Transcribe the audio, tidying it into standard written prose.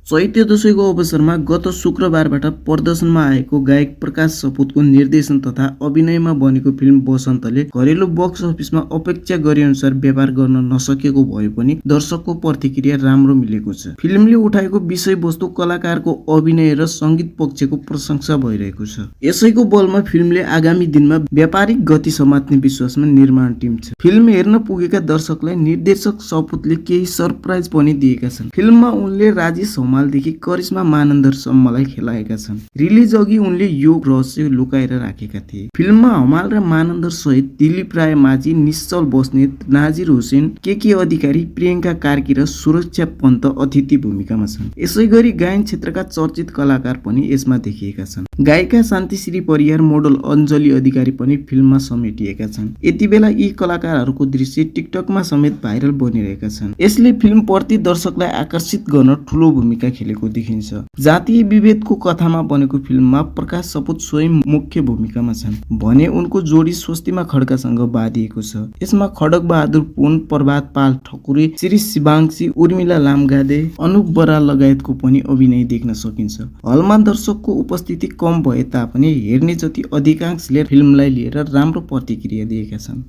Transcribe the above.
चैत्य दशैंको अवसरमा गत शुक्रबारबाट प्रदर्शनमा आएको गायक प्रकाश सपुतको निर्देशन तथा अभिनयमा बनेको फिल्म बसन्तले घरेलु बक्स अफिसमा अपेक्षा गरे अनुसार व्यापार गर्न नसकेको भए पनि दर्शकको प्रतिक्रिया राम्रो मिलेको छ। फिल्मले उठाएको विषयवस्तु, कलाकारको अभिनय र संगीत पक्षको प्रशंसा भइरहेको छ। यसैको बलमा फिल्मले आगामी दिनमा व्यापारिक गति समात्ने विश्वासमा निर्माण टिम छ। फिल्म हेर्न पुगेका दर्शकलाई निर्देशक सपुतले केही सरप्राइज पनि दिएका छन्। फिल्ममा उनले राजेश देखि करिश्मा मानन्दरसम्मलाई खेलाएका छन्। रिलिज अघि उनले यो रहस्य लुकाएर राखेका थिए। फिल्ममा हमाल र मानन्दर सहित दिलीप राय माझी, निश्चल बस्नेत, नाजिर हुसेन, के अधिकारी, प्रियंका कार्की र सुरक्षा पन्त अतिथि भूमिकामा छन्। यसैगरी गायन क्षेत्रका चर्चित कलाकार पनि यसमा देखिएका छन्। गायिका शान्तिश्री परियार, मोडल अञ्जली अधिकारी पनि फिल्ममा समेटिएका छन्। यति बेला यी कलाकारहरूको दृश्य टिकटकमा समेत भाइरल बनिरहेका छन्। यसले फिल्म प्रति दर्शकलाई आकर्षित गर्न ठूलो भूमिका खेलेको देखिन्छ। जातीय विभेदको कथामा बनेको फिल्ममा प्रकाश सपुत स्वयं मुख्य भूमिकामा छन् भने उनको जोडी स्वस्तिमा खड्कासँग बाँधिएको छ। यसमा खड्क बहादुर पुन, प्रभात पाल ठकुरी, श्री शिवांशी, उर्मिला लामगादे, अनुप बराल लगायतको पनि अभिनय देख्न सकिन्छ। हलमा दर्शकको उपस्थिति कम भए तापनि हेर्ने जति अधिकांशले फिल्मलाई लिएर राम्रो प्रतिक्रिया दिएका छन्।